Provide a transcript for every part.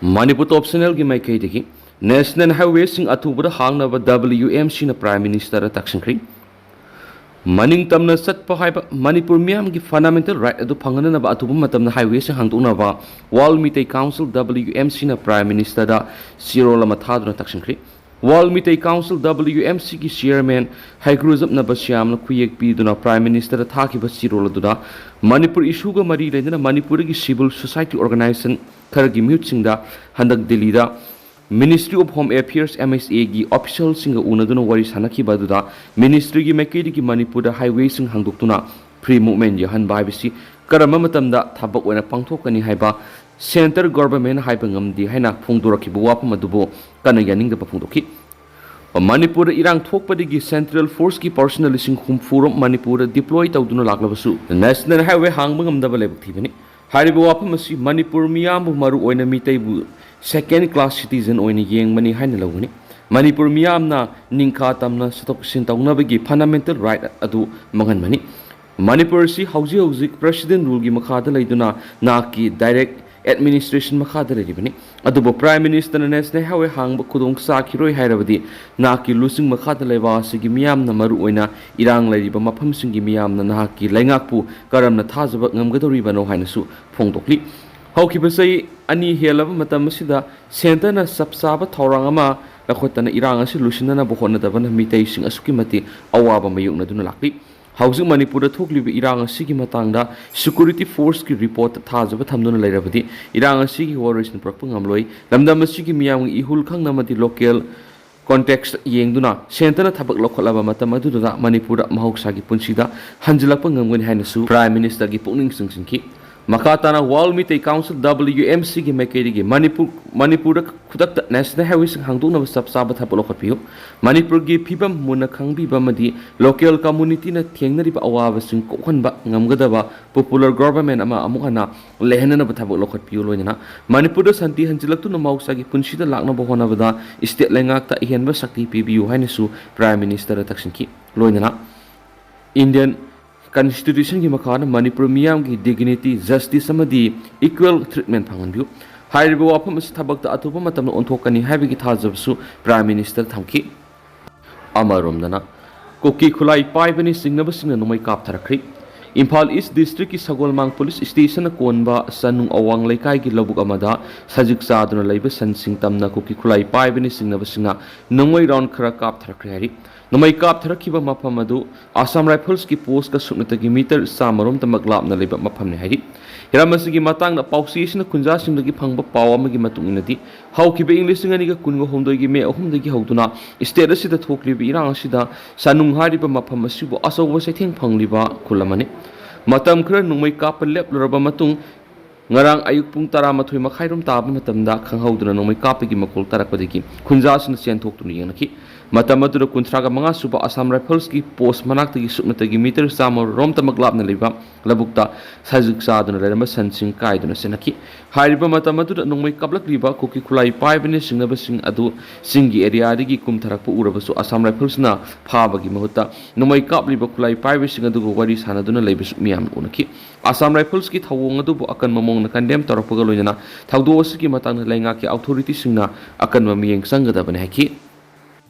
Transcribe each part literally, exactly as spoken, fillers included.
ꯃꯅꯤꯄꯨꯔ ꯇꯣꯞ ꯆꯦꯅꯦꯜꯒꯤ ꯃꯥꯏꯀꯩꯗꯒꯤ ꯅꯦꯁꯅꯦꯜ ꯍꯥꯏꯋꯦꯁꯤꯡ ꯑꯊꯨꯕꯗ ꯍꯥꯡꯅꯕ W M Cꯅ Prime Ministerꯗ ꯇꯛꯁꯤꯟꯈ꯭ꯔꯤ꯫ ꯃꯅꯤꯡ ꯇꯝꯅ ꯆꯠꯄ ꯍꯥꯏꯕ ꯃꯅꯤꯄꯨꯔ ꯃꯤꯌꯥꯝꯒꯤ ꯐꯟꯗꯥꯃꯦꯟꯇꯦꯜ ꯔꯥꯏꯠ ꯑꯗꯨ ꯐꯪꯍꯟꯅꯅꯕ ꯑꯊꯨꯕ ꯃꯇꯝꯗ ꯍꯥꯏꯋꯦꯁꯤꯡ ꯍꯥꯡꯗꯣꯛꯅꯕ World Meitei Council W M Cꯅ Prime Ministerꯗ ꯆꯦꯔꯣꯜ ꯑꯃ ꯊꯥꯗꯨꯅ ꯇꯛꯁꯤꯟꯈ꯭ꯔꯤ꯫ World Meitei Council W M Cꯒꯤ chairman ꯍꯩꯀ꯭ꯔꯨꯖꯝ ꯅꯕꯁ꯭ꯌꯥꯝꯅ ꯈꯨꯌꯦꯛ ꯄꯤꯗꯨꯅ Prime Ministerꯗ ꯊꯥꯈꯤꯕ ꯆꯦꯔꯣꯜ ꯑꯗꯨꯗ ꯃꯅꯤꯄꯨꯔ ꯏꯁꯨꯒ ꯃꯔꯤ ꯂꯩꯅꯅ ꯃꯅꯤꯄꯨꯔꯗꯒꯤ civil society organization ꯈꯔꯒꯤ ꯃꯤꯍꯨꯠꯁꯤꯡꯗ ꯍꯟꯗꯛ ꯗꯤꯜꯂꯤꯗ Ministry of Home Affairs, M H Aꯒꯤ officialꯁꯤꯡꯒ ꯎꯅꯗꯨꯅ ꯋꯥꯔꯤ ꯁꯥꯟꯅꯈꯤꯕ ꯑꯗꯨꯗ ministryꯒꯤ ꯃꯥꯏꯀꯩꯗꯒꯤ ꯃꯅꯤꯄꯨꯔꯗ highwayꯁꯤꯡ ꯍꯥꯡꯗꯣꯛꯇꯨꯅ free movement ꯌꯥꯍꯟꯕ ꯍꯥꯏꯕꯁꯤ ꯀꯔꯝꯕ ꯃꯇꯝꯗ ꯊꯕꯛ ꯑꯣꯏꯅ ꯄꯥꯡꯊꯣꯛꯀꯅꯤ ꯍꯥꯏꯕ centre government ꯍꯥꯏꯕ ꯉꯝꯗꯦ ꯍꯥꯏꯅ ꯐꯣꯡꯗꯣꯔꯛꯈꯤꯕ ꯋꯥꯐꯝ ꯑꯗꯨꯕꯨ ꯀꯟꯅ ꯌꯥꯅꯤꯡꯗꯕ ꯐꯣꯡꯗꯣꯛꯈꯤ꯫ ꯃꯅꯤꯄꯨꯔꯗ ꯏꯔꯥꯡ ꯊꯣꯛꯄꯗꯒꯤ central forceꯀꯤ personnel ꯂꯤꯁꯤꯡ ꯍꯨꯝꯐꯨ ꯔꯣꯝ ꯃꯅꯤꯄꯨꯔꯗ deploy ꯇꯧꯗꯨꯅ ꯂꯥꯛꯂꯕꯁꯨ national highway ꯍꯥꯡꯕ ꯉꯝꯗꯕ ꯂꯥꯏꯕꯛ ꯊꯤꯕꯅꯤ꯫ ꯍꯥꯏꯔꯤꯕ ꯋꯥꯐꯝ ꯑꯁꯤ ꯃꯅꯤꯄꯨꯔ ꯃꯤꯌꯥꯝꯕꯨ, ꯃꯔꯨꯑꯣꯏꯅ ꯃꯤꯇꯩꯕꯨ second class citizen ꯑꯣꯏꯅ ꯌꯦꯡꯕꯅꯤ ꯍꯥꯏꯅ ꯂꯧꯒꯅꯤ꯫ ꯃꯅꯤꯄꯨꯔ ꯃꯤꯌꯥꯝꯅ ꯅꯤꯡꯈꯥ ꯇꯝꯅ ꯆꯠꯊꯣꯛ ꯆꯠꯁꯤꯟ ꯇꯧꯅꯕꯒꯤ fundamental right ꯑꯗꯨ ꯃꯥꯡꯍꯟꯕꯅꯤ꯫ ꯃꯅꯤꯄꯨꯔ ꯑꯁꯤ ꯍꯧꯖꯤꯛ ꯍꯧꯖꯤꯛ President ruleꯒꯤ ꯃꯈꯥꯗ ꯂꯩꯗꯨꯅ ꯅꯥꯛꯀꯤ direct administration ꯃꯈꯥꯗ ꯂꯩꯔꯤꯕꯅꯤ꯫ ꯑꯗꯨꯕꯨ Prime Ministerꯅ national highway ꯍꯥꯡꯕ ꯈꯨꯗꯣꯡ ꯆꯥꯈꯤꯔꯣꯏ ꯍꯥꯏꯔꯕꯗꯤ ꯅꯥꯛꯀꯤ ꯂꯨꯆꯤꯡ ꯃꯈꯥꯗ ꯂꯩꯕ ꯑꯁꯤꯒꯤ ꯃꯤꯌꯥꯝꯅ, ꯃꯔꯨꯑꯣꯏꯅ ꯏꯔꯥꯡ ꯂꯩꯔꯤꯕ ꯃꯐꯝꯁꯤꯡꯒꯤ ꯃꯤꯌꯥꯝꯅ ꯅꯍꯥꯛꯀꯤ ꯂꯩꯉꯥꯛꯄꯨ ꯀꯔꯝꯅ ꯊꯥꯖꯕ ꯉꯝꯒꯗꯧꯔꯤꯕꯅꯣ ꯍꯥꯏꯅꯁꯨ ꯐꯣꯡꯗꯣꯛꯂꯤ꯫ ꯍꯧꯈꯤꯕ ꯆꯍꯤ ꯑꯅꯤ ꯍꯦꯜꯂꯕ ꯃꯇꯝ ꯑꯁꯤꯗ centreꯅ ꯆꯞ ꯆꯥꯕ ꯊꯧꯔꯥꯡ ꯑꯃ ꯂꯧꯈꯠꯇꯅ ꯏꯔꯥꯡ ꯑꯁꯤ ꯂꯣꯏꯁꯤꯟꯅꯅꯕ ꯍꯣꯠꯅꯗꯕꯅ ꯃꯤꯇꯩꯁꯤꯡ ꯑꯁꯨꯛꯀꯤ ꯃꯇꯤꯛ ꯑꯋꯥꯕ ꯃꯥꯌꯣꯛꯅꯗꯨꯅ ꯂꯥꯛꯂꯤ꯫ ꯍꯧꯖꯤꯛ ꯃꯅꯤꯄꯨꯔꯗ ꯊꯣꯛꯂꯤꯕ ꯏꯔꯥꯡ ꯑꯁꯤꯒꯤ ꯃꯇꯥꯡꯗ security forceꯀꯤ reportꯇ ꯊꯥꯖꯕ ꯊꯝꯗꯨꯅ ꯂꯩꯔꯕꯗꯤ ꯏꯔꯥꯡ ꯑꯁꯤꯒꯤ ꯋꯥꯔꯣꯏꯁꯤꯟ ꯄꯨꯔꯛꯄ ꯉꯝꯂꯣꯏ꯫ ꯂꯝꯗꯝ ꯑꯁꯤꯒꯤ ꯃꯤꯌꯥꯝꯒꯤ ꯏꯍꯨꯜ ꯈꯪꯅ ꯑꯃꯗꯤ local context ꯌꯦꯡꯗꯨꯅ centreꯅ ꯊꯕꯛ ꯂꯧꯈꯠꯂꯕ ꯃꯇꯝ ꯑꯗꯨꯗꯨꯗ ꯃꯅꯤꯄꯨꯔꯗ ꯃꯍꯧꯁꯥꯒꯤ ꯄꯨꯟꯁꯤꯗ ꯍꯟꯖꯤꯜꯂꯛꯄ ꯉꯝꯒꯅꯤ ꯍꯥꯏꯅꯁꯨ Prime Ministerꯒꯤ ꯄꯨꯛꯅꯤꯡ ꯆꯤꯡꯁꯤꯟꯈꯤ꯫ ꯃꯈꯥ ꯇꯥꯅ World Meitei Council W M Cꯒꯤ ꯃꯥꯏꯀꯩꯗꯒꯤ ꯃꯅꯤꯄꯨꯔ, ꯃꯅꯤꯄꯨꯔꯗ ꯈꯨꯗꯛꯇ national highwayꯁꯤꯡ ꯍꯥꯡꯗꯣꯛꯅꯕ ꯆꯞ ꯆꯥꯕ ꯊꯕꯛ ꯂꯧꯈꯠꯄꯤꯌꯨ꯫ ꯃꯅꯤꯄꯨꯔꯒꯤ ꯐꯤꯕꯝ ꯃꯨꯟꯅ ꯈꯪꯕꯤꯕ ꯑꯃꯗꯤ local communityꯅ ꯊꯦꯡꯅꯔꯤꯕ ꯑꯋꯥꯕꯁꯤꯡ ꯀꯣꯛꯍꯟꯕ ꯉꯝꯒꯗꯕ popular government ꯑꯃ ꯑꯃꯨꯛ ꯍꯟꯅ ꯂꯩꯍꯟꯅꯅꯕ ꯊꯕꯛ ꯂꯧꯈꯠꯄꯤꯌꯨ꯫ ꯂꯣꯏꯅꯅ ꯃꯅꯤꯄꯨꯔꯗ ꯁꯥꯟꯇꯤ ꯍꯟꯖꯤꯜꯂꯛꯇꯨꯅ ꯃꯍꯧꯁꯥꯒꯤ ꯄꯨꯟꯁꯤꯗ ꯂꯥꯛꯅꯕ ꯍꯣꯠꯅꯕꯗ state ꯂꯩꯉꯥꯛꯇ ꯑꯍꯦꯟꯕ ꯁꯛꯇꯤ ꯄꯤꯕꯤꯌꯨ ꯍꯥꯏꯅꯁꯨ Prime Ministerꯗ ꯇꯛꯁꯤꯟꯈꯤ꯫ ꯂꯣꯏꯅꯅ Indian Constitutionꯒꯤ ꯃꯈꯥꯗ ꯃꯅꯤꯄꯨꯔ ꯃꯤꯌꯥꯝꯒꯤ dignity, justice ꯑꯃꯗꯤ equal treatment ꯐꯪꯍꯟꯕꯤꯌꯨ꯫ ꯍꯥꯏꯔꯤꯕ ꯋꯥꯐꯝ ꯑꯁꯤ ꯊꯕꯛꯇ ꯑꯊꯨꯕ ꯃꯇꯝꯗ ꯑꯣꯟꯊꯣꯛꯀꯅꯤ ꯍꯥꯏꯕꯒꯤ ꯊꯥꯖꯕꯁꯨ Prime Minister ꯊꯝꯈꯤ꯫ ꯑꯃꯔꯣꯝꯗꯅ, ꯀꯨꯀꯤ ꯈꯨꯠꯂꯥꯏ ꯄꯥꯏꯕꯅ ꯆꯤꯡꯅꯕꯁꯤꯡꯅ ꯅꯣꯡꯃꯩ ꯀꯥꯞꯊꯔꯛꯈ꯭ꯔꯤ꯫ ꯏꯝꯐꯥꯜ ꯏꯁ ꯗꯤꯁꯇ꯭ꯔꯤꯛꯀꯤ ꯁꯒꯣꯜꯃꯥꯡ ꯄꯨꯂꯤꯁ ꯁ꯭ꯇꯦꯁꯟꯅ ꯀꯣꯟꯕ ꯁꯅꯨꯡ ꯑꯋꯥꯡ ꯂꯩꯀꯥꯏꯒꯤ ꯂꯧꯕꯨꯛ ꯑꯃꯗ ꯁꯖꯤꯛ ꯆꯥꯗꯨꯅ ꯂꯩꯕ ꯁꯟꯁꯤꯡ ꯇꯝꯅ ꯀꯨꯀꯤ ꯈꯨꯠꯂꯥꯏ ꯄꯥꯏꯕꯅ ꯆꯤꯡꯅꯕꯁꯤꯡꯅ ꯅꯣꯡꯃꯩ ꯔꯥꯎꯟ ꯈꯔ ꯀꯥꯞꯊꯔꯛꯈ꯭ꯔꯦ ꯍꯥꯏꯔꯤ꯫ ꯅꯣꯡꯃꯩ ꯀꯥꯞꯊꯔꯛꯈꯤꯕ ꯃꯐꯝ ꯑꯗꯨ ꯑꯁꯥꯝ ꯔꯥꯏꯐꯜꯁꯀꯤ ꯄꯣꯁꯀ ꯁꯨꯞꯅꯇꯒꯤ ꯃꯤꯇꯔ ꯆꯥꯝꯃꯔꯣꯝꯇꯃꯛ ꯂꯥꯞꯅ ꯂꯩꯕ ꯃꯐꯝꯅꯤ ꯍꯥꯏꯔꯤ꯫ ꯍꯤꯔꯝ ꯑꯁꯤꯒꯤ ꯃꯇꯥꯡꯗ ꯄꯥꯎꯆꯦꯁꯤꯡꯅ ꯈꯨꯟꯖꯥꯁꯤꯡꯗꯒꯤ ꯐꯪꯕ ꯄꯥꯎ ꯑꯃꯒꯤ ꯃꯇꯨꯡ ꯏꯟꯅꯗꯤ, ꯍꯧꯈꯤꯕ ꯏꯪ ꯂꯤꯁꯤꯡ ꯑꯅꯤꯒ ꯀꯨꯟꯒ ꯍꯨꯝꯗꯣꯏꯒꯤ ꯃꯦ ꯑꯍꯨꯝꯗꯒꯤ ꯍꯧꯗꯨꯅ ꯁ꯭ꯇꯦꯠ ꯑꯁꯤꯗ ꯊꯣꯛꯂꯤꯕ ꯏꯔꯥꯡ ꯑꯁꯤꯗ ꯁꯅꯨꯡ ꯍꯥꯏꯔꯤꯕ ꯃꯐꯝ ꯑꯁꯤꯕꯨ ꯑꯆꯧꯕ ꯆꯩꯊꯦꯡ ꯐꯪꯂꯤꯕ ꯈꯨꯜ ꯑꯃꯅꯤ꯫ ꯃꯇꯝ ꯈꯔ ꯅꯣꯡꯃꯩ ꯀꯥꯞꯄ ꯂꯦꯞꯂꯨꯔꯕ ꯃꯇꯨꯡ, ꯉꯔꯥꯡ ꯑꯌꯨꯛ ꯄꯨꯡ ꯇꯔꯥꯃꯥꯊꯣꯏ ꯃꯈꯥꯏꯔꯣꯝ ꯇꯥꯕ ꯃꯇꯝꯗ ꯈꯪꯍꯧꯗꯅ ꯅꯣꯡꯃꯩ ꯀꯥꯞꯄꯒꯤ ꯃꯈꯣꯜ ꯇꯥꯔꯛꯄꯗꯒꯤ ꯈꯨꯟꯖꯥꯁꯤꯡꯅ ꯆꯦꯟꯊꯣꯛꯇꯨꯅ ꯌꯦꯡꯅꯈꯤ꯫ ꯃꯇꯝ ꯑꯗꯨꯗ ꯀꯨꯟꯊ꯭ꯔꯥꯒ ꯃꯉꯥ ꯁꯨꯕ ꯑꯁꯥꯝ ꯔꯥꯏꯐꯜꯁꯀꯤ ꯄꯣꯁ ꯃꯅꯥꯛꯇꯒꯤ ꯁꯨꯞꯅꯇꯒꯤ ꯃꯤꯇꯔ ꯆꯥꯝꯃꯔꯣꯝꯇꯃꯛ ꯂꯥꯞꯅ ꯂꯩꯕ ꯂꯧꯕꯨꯛꯇ ꯁꯖꯤꯛ ꯆꯥꯗꯨꯅ ꯂꯩꯔꯝꯕ ꯁꯟꯁꯤꯡ ꯀꯥꯏꯗꯨꯅ ꯆꯦꯟꯅꯈꯤ꯫ ꯍꯥꯏꯔꯤꯕ ꯃꯇꯝ ꯑꯗꯨꯗ ꯅꯣꯡꯃꯩ ꯀꯥꯞꯂꯛꯂꯤꯕ ꯀꯨꯀꯤ ꯈꯨꯠꯂꯥꯏ ꯄꯥꯏꯕꯅꯆꯤꯡꯅꯕꯁꯤꯡ ꯑꯗꯨ ꯆꯤꯡꯒꯤ ꯑꯦꯔꯤꯌꯥꯗꯒꯤ ꯀꯨꯝꯊꯔꯛꯄ ꯎꯔꯕꯁꯨ ꯑꯁꯥꯝ ꯔꯥꯏꯐꯜꯁꯅ ꯐꯥꯕꯒꯤ ꯃꯍꯨꯠꯇ ꯅꯣꯡꯃꯩ ꯀꯥꯞꯂꯤꯕ ꯈꯨꯠꯂꯥꯏ ꯄꯥꯏꯕꯁꯤꯡ ꯑꯗꯨꯒ ꯋꯥꯔꯤ ꯁꯥꯟꯅꯗꯨꯅ ꯂꯩꯕꯁꯨ ꯃꯤꯌꯥꯝꯅ ꯎꯅꯈꯤ꯫ ꯑꯁꯥꯝ ꯔꯥꯏꯐꯜꯁꯀꯤ ꯊꯧꯑꯣꯡ ꯑꯗꯨꯕꯨ ꯑꯀꯟꯕ ꯃꯑꯣꯡꯗ ꯀꯟꯗꯦꯝ ꯇꯧꯔꯛꯄꯒ ꯂꯣꯏꯅꯅ ꯊꯧꯗꯣꯛ ꯑꯁꯤꯒꯤ ꯃꯇꯥꯡꯗ ꯂꯩꯉꯥꯛꯀꯤ ꯑꯣꯊꯣꯔꯤꯇꯤꯁꯤꯡꯅ ꯑꯀꯟꯕ ꯃꯤꯠꯌꯦꯡ ꯆꯪꯒꯗꯕꯅꯤ ꯍꯥꯏꯈꯤ꯫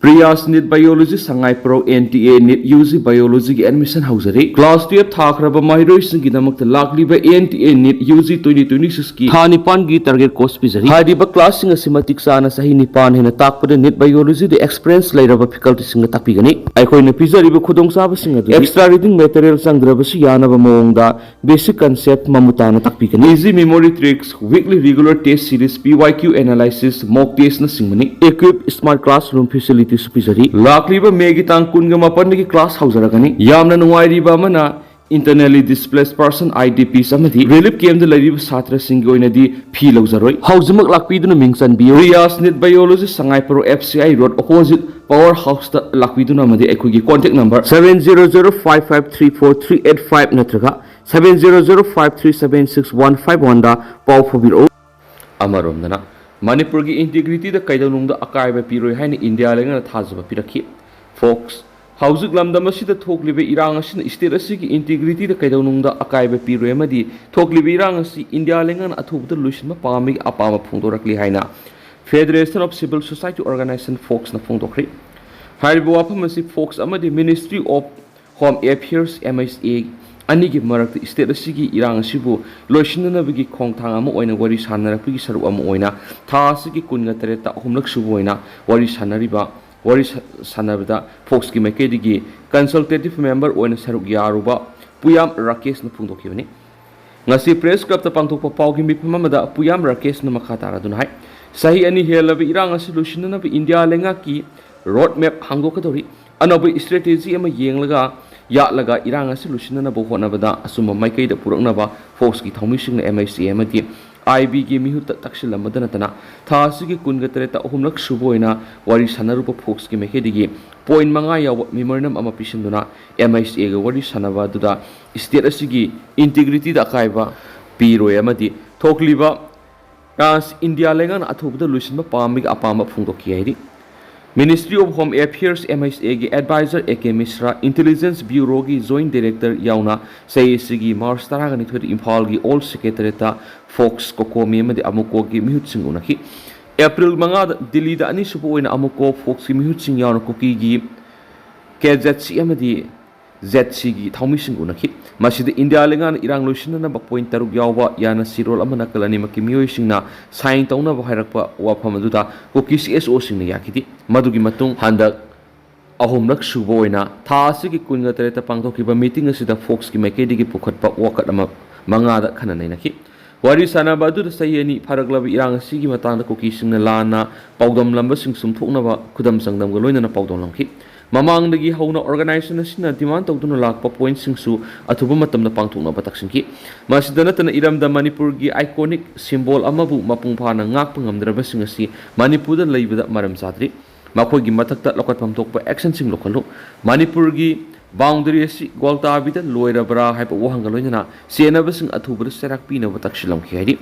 Priyas NEET biology Sangaiprou N T A NEET U G ꯕꯥꯏꯑꯣꯂꯣꯖꯤꯒꯤ ꯑꯦꯗꯃꯤꯁꯟ ꯍꯧꯖꯔꯤ꯫ ꯀ꯭ꯂꯥꯁ ꯇꯨꯌꯦꯜꯞ ꯊꯥꯈ꯭ꯔꯕ ꯃꯍꯩꯔꯣꯏꯁꯤꯡꯒꯤꯗꯃꯛꯇ ꯂꯥꯛꯂꯤꯕ N T A NEET U G twenty twenty ꯁꯤꯛꯁꯀꯤ ꯊꯥ ꯅꯤꯄꯥꯟꯒꯤ ꯇꯥꯔꯒꯦꯠ ꯀꯣꯔꯁ ꯄꯤꯖꯔꯤ꯫ ꯍꯥꯏꯔꯤꯕ ꯀ꯭ꯂꯥꯁꯁꯤꯡ ꯑꯁꯤ ꯃꯇꯤꯛ ꯆꯥꯅ ꯆꯍꯤ ꯅꯤꯄꯥꯟ ꯍꯦꯟꯅ ꯇꯥꯛꯄꯗ ꯅꯤꯠ ꯕꯥꯏꯑꯣꯂꯣꯖꯤꯗ ꯑꯦꯛꯁꯄꯤꯔꯤꯌꯦꯟꯁ ꯂꯩꯔꯕ ꯐꯦꯀꯜꯇꯤꯁꯤꯡꯅ ꯇꯥꯛꯄꯤꯒꯅꯤ꯫ ꯑꯩꯈꯣꯏꯅ ꯄꯤꯖꯔꯤꯕ ꯈꯨꯗꯣꯡꯆꯥꯕꯁꯤꯡ ꯑꯗꯨ ꯑꯦꯛꯁꯇ꯭ꯔꯥ ꯔꯤꯗꯤꯡ ꯃꯦꯇꯔꯤꯌꯦꯜ ꯆꯪꯗ꯭ꯔꯕꯁꯨ ꯌꯥꯅꯕ ꯃꯑꯣꯡꯗ ꯕꯦꯁꯤꯛ ꯀꯟꯁꯦꯞ ꯃꯃꯨꯠ ꯇꯥꯅ ꯇꯥꯛꯄꯤꯒꯅꯤ꯫ Easy memory tricks, weekly regular test series, P Y Q analysis, mock ꯇꯦꯁꯅꯆꯤꯡꯕꯅꯤ꯫ ꯏꯀ꯭ꯋꯤꯞ ꯁ꯭ꯃꯥꯔꯠ ꯀ꯭ꯂꯥꯁꯔꯨꯝ ꯐꯦꯁꯤꯂꯤꯇꯤꯁꯨ ꯄꯤꯖꯔꯤ꯫ ꯂꯥꯛꯂꯤꯕ ꯃꯦꯒꯤ ꯇꯥꯡ ꯀꯨꯟꯒ ꯃꯥꯄꯟꯗꯒꯤ ꯀ꯭ꯂꯥꯁ ꯍꯧꯖꯔꯒꯅꯤ꯫ ꯌꯥꯝꯅ ꯅꯨꯡꯉꯥꯏꯔꯤꯕ ꯑꯃꯅ, internally displaced person, I D Ps, ꯑꯃꯗꯤ ꯔꯤꯂꯤꯐ ꯀꯦꯝꯞꯇ ꯂꯩꯔꯤꯕ ꯁꯥꯇ꯭ꯔꯁꯤꯡꯒꯤ ꯑꯣꯏꯅꯗꯤ ꯐꯤ ꯂꯧꯖꯔꯣꯏ꯫ ꯍꯧꯖꯤꯛꯃꯛ ꯂꯥꯛꯄꯤꯗꯨꯅ ꯃꯤꯡ ꯆꯟꯕꯤꯌꯨ꯫ Priyas NEET biology, Sangaiprou F C I road, opposite power ꯍꯥꯎꯁꯇ ꯂꯥꯛꯄꯤꯗꯨꯅ, ꯑꯃꯗꯤ ꯑꯩꯈꯣꯏꯒꯤ contact number seven zero zero five five three four three eight five ꯅꯠꯇ꯭ꯔꯒ seven zero zero five three seven six one five one ꯗ ꯄꯥꯎ ꯐꯥꯎꯕꯤꯔꯛꯎ꯫ ꯑꯃꯔꯣꯝꯗꯅ, ꯃꯅꯤꯄꯨꯔꯒꯤ ꯏꯟꯇꯤꯒ꯭ꯔꯤꯇꯤꯗ ꯀꯩꯗꯧꯅꯨꯡꯗ ꯑꯀꯥꯏꯕ ꯄꯤꯔꯣꯏ ꯍꯥꯏꯅ ꯏꯟꯗꯤꯌꯥ ꯂꯩꯉꯥꯛꯅ ꯊꯥꯖꯕ ꯄꯤꯔꯛꯈꯤ꯫ ꯐꯣꯛꯁ, ꯍꯧꯖꯤꯛ ꯂꯝꯗꯝ ꯑꯁꯤꯗ ꯊꯣꯛꯂꯤꯕ ꯏꯔꯥꯡ ꯑꯁꯤꯅ state ꯑꯁꯤꯒꯤ integrityꯗ ꯀꯩꯗꯧꯅꯨꯡꯗ ꯑꯀꯥꯏꯕ ꯄꯤꯔꯣꯏ ꯑꯃꯗꯤ ꯊꯣꯛꯂꯤꯕ ꯏꯔꯥꯡ ꯑꯁꯤ ꯏꯟꯗꯤꯌꯥ ꯂꯩꯉꯥꯛꯅ ꯑꯊꯨꯕꯗ ꯂꯣꯏꯁꯤꯟꯕ ꯄꯥꯝꯕꯒꯤ ꯑꯄꯥꯝꯕ ꯐꯣꯡꯗꯣꯔꯛꯂꯤ ꯍꯥꯏꯅ Federation of Civil Society Organization, FOCSꯅ ꯐꯣꯡꯗꯣꯛꯈ꯭ꯔꯤ꯫ ꯍꯥꯏꯔꯤꯕ ꯋꯥꯐꯝ ꯑꯁꯤ FOCS ꯑꯃꯗꯤ Ministry of Home Affairs, MHA, ꯑꯅꯤꯒꯤ ꯃꯔꯛꯇ state ꯑꯁꯤꯒꯤ ꯏꯔꯥꯡ ꯑꯁꯤꯕꯨ ꯂꯣꯏꯁꯤꯟꯅꯅꯕꯒꯤ ꯈꯣꯡꯊꯥꯡ ꯑꯃ ꯑꯣꯏꯅ ꯋꯥꯔꯤ ꯁꯥꯟꯅꯔꯛꯄꯒꯤ ꯁꯔꯨꯛ ꯑꯃ ꯑꯣꯏꯅ ꯊꯥ ꯑꯁꯤꯒꯤ ꯀꯨꯟꯒ ꯇꯔꯦꯠꯇ ꯑꯍꯨꯝꯂꯛ ꯁꯨꯕ ꯑꯣꯏꯅ ꯋꯥꯔꯤ ꯁꯥꯟꯅꯔꯤꯕ ꯋꯥꯔꯤ ꯁꯥ-, ꯁꯥꯟꯅꯕꯗ FOCSꯀꯤ ꯃꯥꯏꯀꯩꯗꯒꯤ consultative member ꯑꯣꯏꯅ ꯁꯔꯨꯛ ꯌꯥꯔꯨꯕ ꯄꯨꯌꯥꯝ ꯔꯥꯀꯦꯁꯅ ꯐꯣꯡꯗꯣꯛꯈꯤꯕꯅꯤ꯫ ꯉꯁꯤ Press Clubꯇ ꯄꯥꯡꯊꯣꯛꯄ ꯄꯥꯎꯒꯤ ꯃꯤꯐꯝ ꯑꯃꯗ ꯄꯨꯌꯥꯝ ꯔꯥꯀꯦꯁꯅ ꯃꯈꯥ ꯇꯥꯔꯗꯨꯅ ꯍꯥꯏ, ꯆꯍꯤ ꯑꯅꯤ ꯍꯦꯜꯂꯕ ꯏꯔꯥꯡ ꯑꯁꯤ ꯂꯣꯏꯁꯤꯟꯅꯅꯕ ꯏꯟꯗꯤꯌꯥ ꯂꯩꯉꯥꯛꯀꯤ road map ꯍꯥꯡꯗꯣꯛꯀꯗꯧꯔꯤ꯫ ꯑꯅꯧꯕ strategy ꯑꯃ ꯌꯦꯡꯂꯒ ꯌꯥꯠꯂꯒ ꯏꯔꯥꯡ ꯑꯁꯤ ꯂꯣꯏꯁꯤꯟꯅꯅꯕ ꯍꯣꯠꯅꯕꯗ ꯑꯆꯨꯝꯕ ꯃꯥꯏꯀꯩꯗ ꯄꯨꯔꯛꯅꯕ FOCSꯀꯤ ꯊꯧꯃꯤꯁꯤꯡꯅ MHA ꯑꯃꯗꯤ IBꯒꯤ ꯃꯤꯍꯨꯠꯇ ꯇꯛꯁꯤꯜꯂꯝꯕꯗ ꯅꯠꯇꯅ ꯊꯥ ꯑꯁꯤꯒꯤ ꯀꯨꯟꯒ ꯇꯔꯦꯠꯇ ꯑꯍꯨꯝꯂꯛ ꯁꯨꯕ ꯑꯣꯏꯅ ꯋꯥꯔꯤ ꯁꯥꯟꯅꯔꯨꯕ FOCSꯀꯤ ꯃꯥꯏꯀꯩꯗꯒꯤ point ꯃꯉꯥ ꯌꯥꯎꯕ memorandum ꯑꯃ ꯄꯤꯁꯤꯟꯗꯨꯅ MHAꯒ ꯋꯥꯔꯤ ꯁꯥꯟꯅꯕ ꯑꯗꯨꯗ state ꯑꯁꯤꯒꯤ integrityꯗ ꯑꯀꯥꯏꯕ ꯄꯤꯔꯣꯏ ꯑꯃꯗꯤ ꯊꯣꯛꯂꯤꯕ ꯔꯥꯖ ꯏꯟꯗꯤꯌꯥ ꯂꯩꯉꯥꯛꯅ ꯑꯊꯨꯕꯗ ꯂꯣꯏꯁꯤꯟꯕ ꯄꯥꯝꯕꯒꯤ ꯑꯄꯥꯝꯕ ꯐꯣꯡꯗꯣꯛꯈꯤ ꯍꯥꯏꯔꯤ꯫ Ministry of Home Affairs, MHAꯒꯤ advisor A K ꯃꯤꯁ꯭ꯔꯥ, Intelligence Bureauꯒꯤ joint director ꯌꯥꯎꯅ ꯆꯍꯤ ꯑꯁꯤꯒꯤ March ꯇꯔꯥꯒ ꯅꯤꯊꯣꯏꯗ ꯏꯝꯐꯥꯜꯒꯤ Old Secretariatꯇ FOCS, COCOMI ꯑꯃꯗꯤ AMUCOꯒꯤ ꯃꯤꯍꯨꯠꯁꯤꯡ ꯎꯅꯈꯤ꯫ April ꯃꯉꯥꯗ ꯗꯤꯜꯂꯤꯗ ꯑꯅꯤꯁꯨꯕ ꯑꯣꯏꯅ AMUCO, FOCSꯀꯤ ꯃꯤꯍꯨꯠꯁꯤꯡ ꯌꯥꯎꯅ ꯀꯨꯀꯤꯒꯤ KZC ꯑꯃꯗꯤ ZCꯒꯤ ꯊꯧꯃꯤꯁꯤꯡ ꯎꯅꯈꯤ꯫ ꯃꯁꯤꯗ ꯏꯟꯗꯤꯌꯥ ꯂꯩꯉꯥꯛꯅ ꯏꯔꯥꯡ ꯂꯣꯏꯁꯤꯟꯅꯅꯕ point ꯇꯔꯨꯛ ꯌꯥꯎꯕ ꯌꯥꯅꯁꯤꯔꯣꯜ ꯑꯃ ꯅꯥꯀꯜ ꯑꯅꯤꯃꯛꯀꯤ ꯃꯤꯑꯣꯏꯁꯤꯡꯅ sign ꯇꯧꯅꯕ ꯍꯥꯏꯔꯛꯄ ꯋꯥꯐꯝ ꯑꯗꯨꯗ ꯀꯨꯀꯤ CSOꯁꯤꯡꯅ ꯌꯥꯈꯤꯗꯦ꯫ ꯃꯗꯨꯒꯤ ꯃꯇꯨꯡ ꯍꯟꯗꯛ ꯑꯍꯨꯝꯂꯛ ꯁꯨꯕ ꯑꯣꯏꯅ ꯊꯥ ꯑꯁꯤꯒꯤ ꯀꯨꯟꯒ ꯇꯔꯦꯠꯇ ꯄꯥꯡꯊꯣꯛꯈꯤꯕ meeting ꯑꯁꯤꯗ FOCSꯀꯤ ꯃꯥꯏꯀꯩꯗꯒꯤ ꯄꯨꯈꯠꯄ ꯋꯥꯀꯠ ꯑꯃ ꯃꯉꯥꯗ ꯈꯟꯅ ꯅꯩꯅꯈꯤ꯫ ꯋꯥꯔꯤ ꯁꯥꯟꯅꯕ ꯑꯗꯨꯗ ꯆꯍꯤ ꯑꯅꯤ ꯐꯥꯔꯛꯂꯕ ꯏꯔꯥꯡ ꯑꯁꯤꯒꯤ ꯃꯇꯥꯡꯗ ꯀꯨꯀꯤꯁꯤꯡꯅ ꯂꯥꯟꯅ ꯄꯥꯎꯗꯝꯂꯝꯕꯁꯤꯡ ꯆꯨꯝꯊꯣꯛꯅꯕ ꯈꯨꯗꯝ ꯆꯥꯡꯗꯝꯒ ꯂꯣꯏꯅꯅ ꯄꯥꯎꯗꯝꯂꯝꯈꯤ꯫ ꯃꯃꯥꯡꯗꯒꯤ ꯍꯧꯅ organization ꯑꯁꯤꯅ demand ꯇꯧꯗꯨꯅ ꯂꯥꯛꯄ pointꯁꯤꯡꯁꯨ ꯑꯊꯨꯕ ꯃꯇꯝꯗ ꯄꯥꯡꯊꯣꯛꯅꯕ ꯇꯛꯁꯤꯟꯈꯤ꯫ ꯃꯁꯤꯗ ꯅꯠꯇꯅ ꯏꯔꯝꯗꯝ ꯃꯅꯤꯄꯨꯔꯒꯤ iconic symbol ꯑꯃꯕꯨ ꯃꯄꯨꯡ ꯐꯥꯅ ꯉꯥꯛꯄ ꯉꯝꯗ꯭ꯔꯕꯁꯤꯡ ꯑꯁꯤ ꯃꯅꯤꯄꯨꯔꯗ ꯂꯩꯕꯗ ꯃꯔꯝ ꯆꯥꯗ꯭ꯔꯤ꯫ ꯃꯈꯣꯏꯒꯤ ꯃꯊꯛꯇ ꯂꯧꯈꯠꯐꯝ ꯊꯣꯛꯄ actionꯁꯤꯡ ꯂꯧꯈꯠꯂꯨ꯫ ꯃꯅꯤꯄꯨꯔꯒꯤ boundary ꯑꯁꯤ ꯒ꯭ꯋꯥꯜꯇꯥꯕꯤꯗ ꯂꯣꯏꯔꯕ꯭ꯔꯥ ꯍꯥꯏꯕ ꯋꯥꯍꯪꯒ ꯂꯣꯏꯅꯅ ꯆꯦꯟꯅꯕꯁꯤꯡ ꯑꯊꯨꯕꯗ ꯆꯩꯔꯥꯛ ꯄꯤꯅꯕ ꯇꯛꯁꯤꯜꯂꯝꯈꯤ ꯍꯥꯏꯔꯤ꯫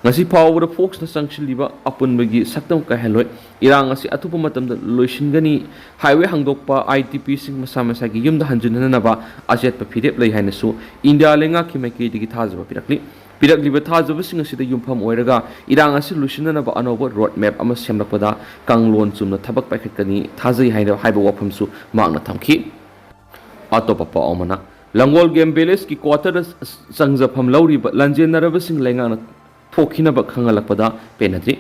ꯉꯁꯤ ꯐꯥꯎꯕꯗ ꯐꯣꯛꯁꯅ ꯆꯪꯁꯤꯜꯂꯤꯕ ꯑꯄꯨꯟꯕꯒꯤ ꯁꯛꯇꯝ ꯀꯥꯏꯍꯜꯂꯣꯏ꯫ ꯏꯔꯥꯡ ꯑꯁꯤ ꯑꯊꯨꯕ ꯃꯇꯝꯗ ꯂꯣꯏꯁꯤꯟꯒꯅꯤ꯫ ꯍꯥꯏꯋꯦ ꯍꯥꯡꯗꯣꯛꯄ, ꯑꯥꯏ ꯗꯤ ꯄꯤꯁꯤꯡ ꯃꯁꯥ ꯃꯁꯥꯒꯤ ꯌꯨꯝꯗ ꯍꯟꯖꯤꯟꯅꯅꯕ ꯑꯆꯦꯠꯄ ꯐꯤꯔꯦꯞ ꯂꯩ ꯍꯥꯏꯅꯁꯨ ꯏꯟꯗꯤꯌꯥ ꯂꯩꯉꯥꯛꯀꯤ ꯃꯥꯏꯀꯩꯗꯒꯤ ꯊꯥꯖꯕ ꯄꯤꯔꯛꯂꯤ꯫ ꯄꯤꯔꯛꯂꯤꯕ ꯊꯥꯖꯕꯁꯤꯡ ꯑꯁꯤꯗ ꯌꯨꯝꯐꯝ ꯑꯣꯏꯔꯒ ꯏꯔꯥꯡ ꯑꯁꯤ ꯂꯣꯏꯁꯤꯟꯅꯅꯕ ꯑꯅꯧꯕ ꯔꯣꯗ ꯃꯦꯞ ꯑꯃ ꯁꯦꯝꯂꯛꯄꯗ ꯀꯥꯡꯂꯣꯟ ꯆꯨꯝꯅ ꯊꯕꯛ ꯄꯥꯏꯈꯠꯀꯅꯤ ꯊꯥꯖꯩ ꯍꯥꯏꯅ ꯍꯥꯏꯕ ꯋꯥꯐꯝꯁꯨ ꯃꯍꯥꯛꯅ ꯊꯝꯈꯤ꯫ ꯑꯇꯣꯞꯄ ꯄꯥꯎ ꯑꯃꯅ, ꯂꯪꯒꯣꯜ ꯒꯦꯝ ꯚꯤꯂꯦꯖꯀꯤ ꯀ꯭ꯋꯥꯇꯔꯗ ꯆꯪꯖꯐꯝ ꯂꯧꯔꯤꯕ ꯂꯥꯟꯖꯦꯟꯅꯔꯕꯁꯤꯡ ꯂꯩꯉꯥꯛꯅ ꯊꯣꯛꯈꯤꯅꯕ ꯈꯪꯍꯜꯂꯛꯄꯗ ꯄꯦꯟꯅꯗ꯭ꯔꯤ꯫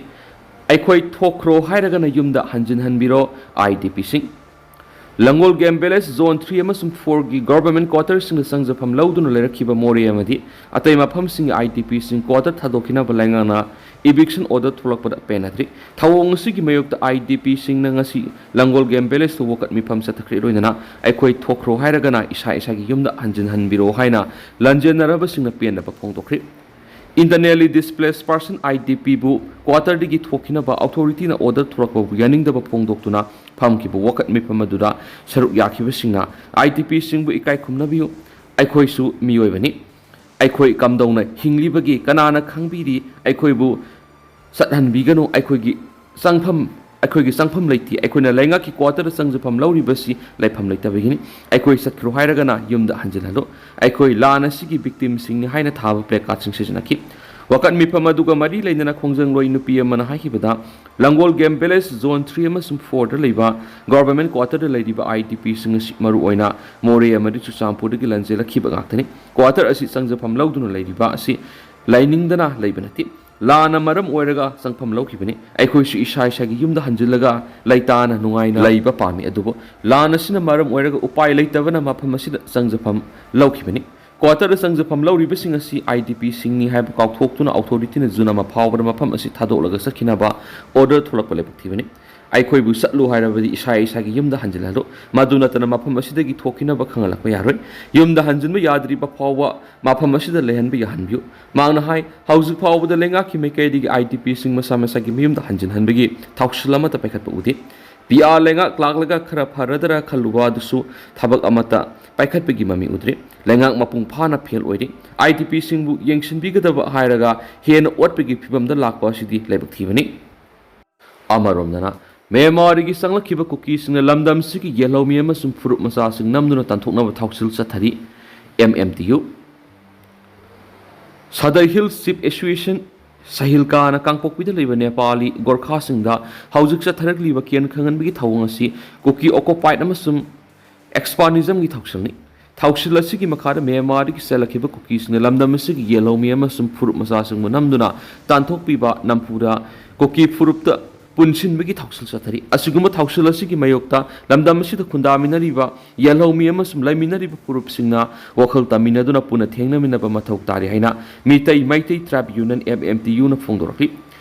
ꯑꯩꯈꯣꯏ ꯊꯣꯛꯈ꯭ꯔꯣ ꯍꯥꯏꯔꯒꯅ ꯌꯨꯝꯗ ꯍꯟꯖꯤꯟꯍꯟꯕꯤꯔꯣ, ꯑꯥꯏ ꯗꯤ ꯄꯤꯁꯤꯡ꯫ Langol game village zone three ꯑꯃꯁꯨꯡ ꯐꯣꯔꯒꯤ ꯒꯚꯔꯟꯃꯦꯟꯠ ꯀ꯭ꯋꯥꯇꯔꯁꯤꯡꯗ ꯆꯪꯖꯐꯝ ꯂꯧꯗꯨꯅ ꯂꯩꯔꯛꯈꯤꯕ ꯃꯣꯔꯦ ꯑꯃꯗꯤ ꯑꯇꯩ ꯃꯐꯝꯁꯤꯡꯒꯤ ꯑꯥꯏ ꯗꯤ ꯄꯤꯁꯤꯡ ꯀ꯭ꯋꯥꯇꯔ ꯊꯥꯗꯣꯛꯈꯤꯅꯕ ꯂꯩꯉꯥꯛꯅ ꯏꯚꯤꯛꯁꯟ ꯑꯣꯔꯗꯔ ꯊꯣꯛꯂꯛꯄꯗ ꯄꯦꯟꯅꯗ꯭ꯔꯤ꯫ ꯊꯧꯑꯣꯡ ꯑꯁꯤꯒꯤ ꯃꯥꯌꯣꯛꯇ ꯑꯥꯏ ꯗꯤ ꯄꯤꯁꯤꯡꯅ ꯉꯁꯤ ꯂꯪꯒꯣꯜ ꯒꯦꯝ ꯚꯤꯂꯦꯖꯇ ꯋꯥꯀꯠ ꯃꯤꯐꯝ ꯆꯠꯊꯈ꯭ꯔꯦ꯫ ꯂꯣꯏꯅꯅ ꯑꯩꯈꯣꯏ ꯊꯣꯛꯈ꯭ꯔꯣ ꯍꯥꯏꯔꯒꯅ ꯏꯁꯥ ꯏꯁꯥꯒꯤ ꯌꯨꯝꯗ ꯍꯟꯖꯤꯟꯍꯟꯕꯤꯔꯣ ꯍꯥꯏꯅ ꯂꯥꯟꯖꯦꯟꯅꯔꯕꯁꯤꯡꯅ ꯄꯦꯟꯗꯕ ꯐꯣꯡꯗꯣꯛꯈ꯭ꯔꯤ꯫ Internally displaced person, I D P, ꯕꯨ ꯀ꯭ꯋꯥꯇꯔꯗꯒꯤ ꯊꯣꯛꯈꯤꯅꯕ ꯑꯣꯊꯣꯔꯤꯇꯤꯅ ꯑꯣꯔꯗꯔ ꯊꯣꯔꯛꯄꯕꯨ ꯌꯥꯅꯤꯡꯗꯕ ꯐꯣꯡꯗꯣꯛꯇꯨꯅ ꯐꯝꯈꯤꯕ ꯋꯥꯀꯠ ꯃꯤꯐꯝ ꯑꯗꯨꯗ ꯁꯔꯨꯛ ꯌꯥꯈꯤꯕꯁꯤꯡꯅ ꯑꯥꯏ ꯗꯤ ꯄꯤꯁꯤꯡꯕꯨ ꯏꯀꯥꯏ ꯈꯨꯝꯅꯕꯤꯌꯨ꯫ ꯑꯩꯈꯣꯏꯁꯨ ꯃꯤꯑꯣꯏꯕꯅꯤ꯫ ꯑꯩꯈꯣꯏ ꯀꯝꯗꯧꯅ ꯍꯤꯡꯂꯤꯕꯒꯦ ꯀꯅꯥꯅ ꯈꯪꯕꯤꯔꯤ? ꯑꯩꯈꯣꯏꯕꯨ ꯆꯠꯍꯟꯕꯤꯒꯅꯨ꯫ ꯑꯩꯈꯣꯏꯒꯤ ꯆꯪꯐꯝ, ꯑꯩꯈꯣꯏꯒꯤ ꯆꯪꯐꯝ ꯂꯩꯇꯦ꯫ ꯑꯩꯈꯣꯏꯅ ꯂꯩꯉꯥꯛꯀꯤ ꯀ꯭ꯋꯥꯇꯔꯗ ꯆꯪꯖꯐꯝ ꯂꯧꯔꯤꯕꯁꯤ ꯂꯩꯐꯝ ꯂꯩꯇꯕꯒꯤꯅꯤ꯫ ꯑꯩꯈꯣꯏ ꯆꯠꯈ꯭ꯔꯣ ꯍꯥꯏꯔꯒꯅ ꯌꯨꯝꯗ ꯍꯟꯖꯤꯜꯍꯜꯂꯨ꯫ ꯑꯩꯈꯣꯏ ꯂꯥꯟ ꯑꯁꯤꯒꯤ ꯚꯤꯛꯇꯤꯝꯁꯤꯡꯅꯤ ꯍꯥꯏꯅ ꯊꯥꯕ ꯄ꯭ꯂꯦꯀꯥꯔꯗꯁꯤꯡ ꯁꯤꯖꯤꯟꯅꯈꯤ꯫ ꯋꯥꯀꯠ ꯃꯤꯐꯝ ꯑꯗꯨꯒ ꯃꯔꯤ ꯂꯩꯅꯅ ꯈꯣꯡꯖꯪꯂꯣꯏ ꯅꯨꯄꯤ ꯑꯃꯅ ꯍꯥꯏꯈꯤꯕꯗ, ꯂꯪꯒꯣꯜ ꯒꯦꯝ ꯚꯤꯂꯦꯖ ꯖꯣꯟ ꯊ꯭ꯔꯤ ꯑꯃꯁꯨꯡ ꯐꯣꯔꯗ ꯂꯩꯕ ꯒꯚꯔꯟꯃꯦꯟꯠ ꯀ꯭ꯋꯥꯇꯔꯗ ꯂꯩꯔꯤꯕ ꯑꯥꯏ ꯗꯤ ꯄꯤꯁꯤꯡ ꯑꯁꯤ ꯃꯔꯨꯑꯣꯏꯅ ꯃꯣꯔꯦ ꯑꯃꯗꯤ ꯆꯨꯔꯆꯥꯟꯄꯨꯔꯗꯒꯤ ꯂꯥꯟꯖꯦꯜꯂꯛꯈꯤꯕ ꯉꯥꯛꯇꯅꯤ꯫ ꯀ꯭ꯋꯥꯇꯔ ꯑꯁꯤ ꯆꯪꯖꯐꯝ ꯂꯧꯗꯨꯅ ꯂꯩꯔꯤꯕ ꯑꯁꯤ ꯂꯩꯅꯤꯡꯗꯅ ꯂꯩꯕ ꯅꯠꯇꯦ꯫ ꯂꯥꯟꯅ ꯃꯔꯝ ꯑꯣꯏꯔꯒ ꯆꯪꯐꯝ ꯂꯧꯈꯤꯕꯅꯤ꯫ ꯑꯩꯈꯣꯏꯁꯨ ꯏꯁꯥ ꯏꯁꯥꯒꯤ ꯌꯨꯝꯗ ꯍꯟꯖꯤꯜꯂꯒ ꯂꯩꯇꯥꯅ ꯅꯨꯡꯉꯥꯏꯅ ꯂꯩꯕ ꯄꯥꯝꯃꯤ, ꯑꯗꯨꯕꯨ ꯂꯥꯟ ꯑꯁꯤꯅ ꯃꯔꯝ ꯑꯣꯏꯔꯒ ꯎꯄꯥꯏ ꯂꯩꯇꯕꯅ ꯃꯐꯝ ꯑꯁꯤꯗ ꯆꯪꯖꯐꯝ ꯂꯧꯈꯤꯕꯅꯤ꯫ ꯀ꯭ꯋꯥꯇꯔꯗ ꯆꯪꯖꯐꯝ ꯂꯧꯔꯤꯕꯁꯤꯡ ꯑꯁꯤ ꯑꯥꯏ ꯗꯤ ꯄꯤꯁꯤꯡꯅꯤ ꯍꯥꯏꯕ ꯀꯥꯎꯊꯣꯛꯇꯨꯅ ꯑꯣꯊꯣꯔꯤꯇꯤꯅ ꯖꯨꯟ ꯑꯃ ꯐꯥꯎꯕꯗ ꯃꯐꯝ ꯑꯁꯤ ꯊꯥꯗꯣꯛꯂꯒ ꯆꯠꯈꯤꯅꯕ ꯑꯣꯔꯗꯔ ꯊꯣꯛꯂꯛꯄ ꯂꯥꯏꯕꯛ ꯊꯤꯕꯅꯤ꯫ ꯑꯩꯈꯣꯏꯕꯨ ꯆꯠꯂꯨ ꯍꯥꯏꯔꯕꯗꯤ ꯏꯁꯥ ꯏꯁꯥꯒꯤ ꯌꯨꯝꯗ ꯍꯟꯖꯤꯜꯍꯜꯂꯨ꯫ ꯃꯗꯨ ꯅꯠꯇꯅ ꯃꯐꯝ ꯑꯁꯤꯗꯒꯤ ꯊꯣꯛꯈꯤꯅꯕ ꯈꯪꯍꯜꯂꯛꯄ ꯌꯥꯔꯣꯏ꯫ ꯌꯨꯝꯗ ꯍꯟꯖꯤꯟꯕ ꯌꯥꯗ꯭ꯔꯤꯕ ꯐꯥꯎꯕ ꯃꯐꯝ ꯑꯁꯤꯗ ꯂꯩꯍꯟꯕ ꯌꯥꯍꯟꯕꯤꯌꯨ꯫ ꯃꯍꯥꯛꯅ ꯍꯥꯏ, ꯍꯧꯖꯤꯛ ꯐꯥꯎꯕꯗ ꯂꯩꯉꯥꯛꯀꯤ ꯃꯥꯏꯀꯩꯗꯒꯤ ꯑꯥꯏ ꯗꯤ ꯄꯤꯁꯤꯡ ꯃꯁꯥ ꯃꯁꯥꯒꯤ ꯃꯌꯨꯝꯗ ꯍꯟꯖꯤꯟꯍꯟꯕꯒꯤ ꯊꯧꯁꯤꯜ ꯑꯃꯠꯇ ꯄꯥꯏꯈꯠꯄ ꯎꯗꯦ꯫ ꯄꯤ ꯑꯥꯔ ꯂꯩꯉꯥꯛ ꯂꯥꯛꯂꯒ ꯈꯔ ꯐꯔꯗ꯭ꯔꯥ ꯈꯜꯂꯨꯕ ꯑꯗꯨꯁꯨ ꯊꯕꯛ ꯑꯃꯠꯇ ꯄꯥꯏꯈꯠꯄꯒꯤ ꯃꯃꯤ ꯎꯗ꯭ꯔꯤ꯫ ꯂꯩꯉꯥꯛ ꯃꯄꯨꯡ ꯐꯥꯅ ꯐꯦꯜ ꯑꯣꯏꯔꯤ꯫ ꯑꯥꯏ ꯗꯤ ꯄꯤꯁꯤꯡꯕꯨ ꯌꯦꯡꯁꯤꯟꯕꯤꯒꯗꯕ ꯍꯥꯏꯔꯒ ꯍꯦꯟꯅ ꯑꯣꯠꯄꯒꯤ ꯐꯤꯕꯝꯗ ꯂꯥꯛꯄ ꯑꯁꯤꯗꯤ ꯂꯥꯏꯕꯛ ꯊꯤꯕꯅꯤ꯫ ꯑꯃꯔꯣꯝꯗꯅ, ꯃ꯭ꯌꯥꯟꯃꯥꯔꯗꯒꯤ ꯆꯪꯂꯛꯈꯤꯕ ꯀꯨꯀꯤꯁꯤꯡꯅ ꯂꯝꯗꯝꯁꯤꯒꯤ ꯌꯦꯜꯍꯧꯃꯤ ꯑꯃꯁꯨꯡ ꯐꯨꯔꯨꯞ ꯃꯆꯥꯁꯤꯡ ꯅꯝꯗꯨꯅ ꯇꯥꯟꯊꯣꯛꯅꯕ ꯊꯧꯁꯤꯜ ꯆꯠꯊꯔꯤ꯫ M M T U, Sadar Hills chief association, ꯁꯍꯤꯜꯀꯥꯅ ꯀꯥꯡꯄꯣꯛꯄꯤꯗ ꯂꯩꯕ ꯅꯦꯄꯥꯂꯤ ꯒꯣꯔꯈꯥꯁꯤꯡꯗ ꯍꯧꯖꯤꯛ ꯆꯠꯊꯔꯛꯂꯤꯕ ꯀꯤꯌꯥꯟ ꯈꯪꯍꯟꯕꯒꯤ ꯊꯧꯑꯣꯡ ꯑꯁꯤ ꯀꯨꯀꯤ ꯑꯣꯀꯨꯄꯥꯏꯗ ꯑꯃꯁꯨꯡ ꯑꯦꯛꯁꯄꯥꯟꯗꯤꯖꯝꯒꯤ ꯊꯧꯁꯤꯜꯅꯤ꯫ ꯊꯧꯁꯤꯜ ꯑꯁꯤꯒꯤ ꯃꯈꯥꯗ ꯃ꯭ꯌꯥꯟꯃꯥꯔꯗꯒꯤ ꯆꯦꯜꯂꯛꯈꯤꯕ ꯀꯨꯀꯤꯁꯤꯡꯅ ꯂꯝꯗꯝ ꯑꯁꯤꯒꯤ ꯌꯦꯜꯍꯧꯃꯤ ꯑꯃꯁꯨꯡ ꯐꯨꯔꯨꯞ ꯃꯆꯥꯁꯤꯡꯕꯨ ꯅꯝꯗꯨꯅ ꯇꯥꯟꯊꯣꯛꯄꯤꯕ ꯅꯝꯐꯨꯗ ꯀꯨꯀꯤ ꯐꯨꯔꯨꯞꯇ ꯄꯨꯟꯁꯤꯟꯕꯒꯤ ꯊꯧꯁꯤꯜ ꯆꯠꯊꯔꯤ꯫ ꯑꯁꯤꯒꯨꯝꯕ ꯊꯧꯁꯤꯜ ꯑꯁꯤꯒꯤ ꯃꯥꯌꯣꯛꯇ ꯂꯝꯗꯝ ꯑꯁꯤꯗ ꯈꯨꯟꯗꯥꯃꯤꯟꯅꯔꯤꯕ ꯌꯦꯜꯍꯧꯃꯤ ꯑꯃꯁꯨꯡ ꯂꯩꯃꯤꯟꯅꯔꯤꯕ ꯐꯨꯔꯨꯞꯁꯤꯡꯅ ꯋꯥꯈꯜ ꯇꯝꯃꯤꯟꯅꯗꯨꯅ ꯄꯨꯟꯅ ꯊꯦꯡꯅꯃꯤꯟꯅꯕ ꯃꯊꯧ ꯇꯥꯔꯤ ꯍꯥꯏꯅ Meetei Meitei tribe union, M M T ꯌꯨꯅ ꯐꯣꯡꯗꯣꯔꯛꯂꯤ꯫